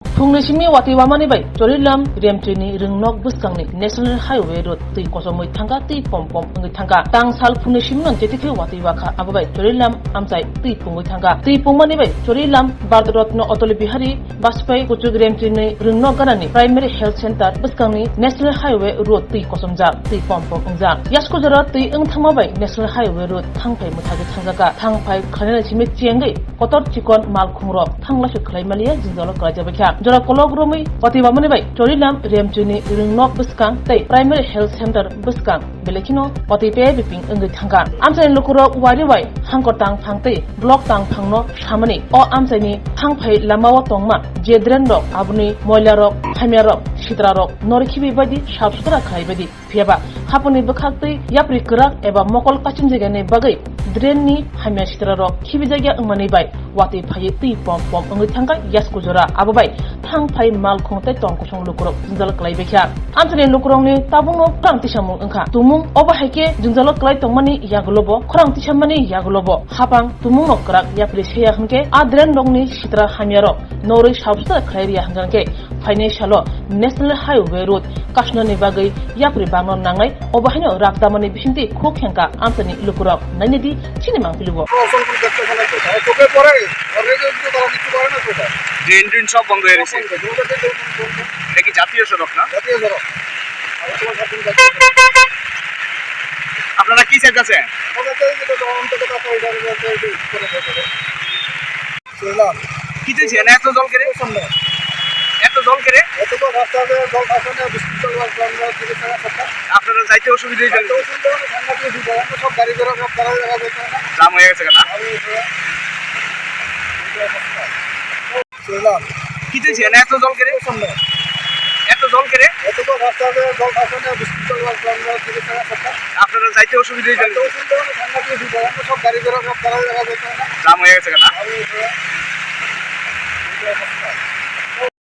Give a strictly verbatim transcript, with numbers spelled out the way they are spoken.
Phungni simi watwi wamani bai Chorilam Remchini rwngnok bwskangni National Highway Road twi kochomwi thangkha, twi pom pom wngwi thangkha. Tang sal phungni simi no jetikhe watwi wakha, abo bai Chorilam amchai twi pungwi thangkha. Twi pungmani bai Chorilam Bharat Ratna Atal Bihari Vajpayee kuchuk Remchini rwngnok ganani Primary Health Center bwskangni National Highway Road twi kochomjak, twi pom pom wngjak. Yasku jora twi wng thangma bai National Highway Road thangphai mwthagwi thangjakha. Thangphai khlainani simi chengwi kotor chikon malkhungrok thanglaisuk khlai maliya jwngjalo kalaijak baikha. Jora kolok romwi watwi wamani bai Chorilam Remchini rwngnok bwskang tei Primary Health Center bwskang belai kheno watwi pe biping wngwi thangkha. Amchaini lukurok wari wai hangkor tangphang tei block tangphangno samani o amchaini thangphai lamao tongma je drain rok, aboni moila rok, hamya rok, sitra rok norwi khibi baidi sap sutra khlai baidi. Phiyaba haponi bwkhak twi yapri kwrak eba mokol kachimjakya bagwi drain ni hamya sitra rok khibijakya wngmani bai watwi phaiwi twi pom pom wngwi thangkha yasku jora. Abo bai thang phai malkhung tei tong kusung lukurok jwngjalo kwlai baikha. Amchaini lukurokni tabukno khorang tisamung wngkha. Tumung obo hai khe jwngjalo kwlai tongmani yagulobo, khorang tisamani yagulobo hapang tumungno kwrak yapri seya hwnkhe a drain rokni sitra hamya rok norwi sap sutra khlai riya hwnkhe phainai salo National Highway Road kasnani bagwi yapri bangno nangnai, obo haino rakdamani bisingtwi khuk khengkha amchaini lukurok. Nainidi chini mangpili bo. চোখে পড়ে, already কিন্তু তারা কিছু করে না সেটা। Drain drain সব বন্ধ হয়ে গেছে। সব বন্ধ, ওটা দিয়ে ড্রেন বন্ধ। এটা কি জাতীয় সড়ক না? জাতীয় সড়ক। আর তোমার সাত দিন জাতীয় সড়ক। আপনারা কি চাইতেছেন? আমরা চাই যে এটা অন্তত কাটা এটা, এটা, এটা করে দেওয়া যাবে। বুঝলাম। কি চাইছেন? এত জল কেড়ে? সামনে। এত জল কেড়ে? এত তো রাস্তাতে জল থাকে না, বৃষ্টির জল আর জল জল কেড়ে থাকে সবটা। আপনারা যাইতে অসুবিধা হয়ে যাবে? যাইতে অসুবিধা মানে সাংঘাতিক অসুবিধা। আমরা সব গাড়ি ঘোড়া সব দাঁড়ায় দাঁড়ায় যেতে হয় না। জাম হয়ে গেছে কেন? জাম হয়ে গেছে। এই অবস্থা। বুঝলাম। কি চাইছেন? এত জল কেড়ে? সামনে। এত জল কেড়ে? এত তো রাস্তাতে জল থাকে না, বৃষ্টির জল আর জল জল কেড়ে থাকে সবটা। আপনারা যাইতে অসুবিধা হয়ে যাবে? যাইতে অসুবিধা মানে সাংঘাতিক অসুবিধা। আমরা সব গাড়ি ঘোড়া সব দাঁড়ায় দাঁড়ায় যেতে হয় না। জাম হয়ে গেছে কেন? জাম হয়ে গেছে। এই অবস্থা।